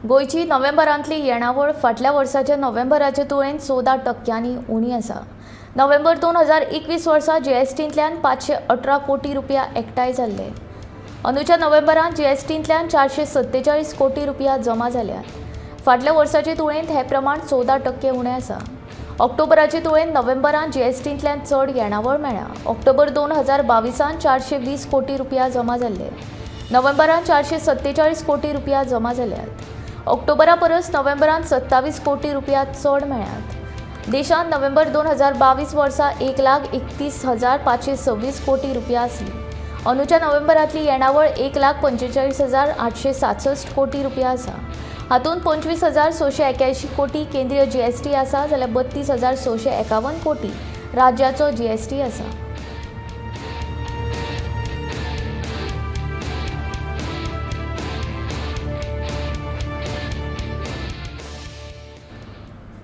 गोंयची नोव्हेंबरांतली येणावळ फाटल्या वर्साच्या नोव्हेंबराचे तुळेन 14 टक्क्यांनी उणी आसा. नोव्हेंबर 2021 वर्सा जीएसटींतल्यान 518 कोटी रुपया एकठांय जाल्ले. अंदूच्या नोव्हेंबरांत जीएसटींतल्यान 447 कोटी रुपया जमा जाल्यात. फाटल्या वर्साचे तुळेंत हें प्रमाण 14% उणें आसा. ऑक्टोबराचे तुळेन नोव्हेंबरांत जीएसटींतल्यान चड येणावळ मेळ्ळ्या. ऑक्टोबर 2022त 420 कोटी रुपया जमा जाल्ले. नोव्हेंबरांत 447 कोटी रुपया जमा जाल्यात. ऑक्टोबरा परस नोव्हेंबरांत 27 कोटी रुपया चड मेळ्ळ्यात. देशांत नोव्हेंबर 2022 वर्सा 1,31,526 कोटी रुपया आसली. अंदूच्या नोव्हेंबरांतली येणावळ 1,45,867 कोटी रुपया आसा. हातूंत 25,681 कोटी केंद्रीय जीएसटी आसा, जाल्यार 32,651 कोटी राज्याचो जीएसटी आसा.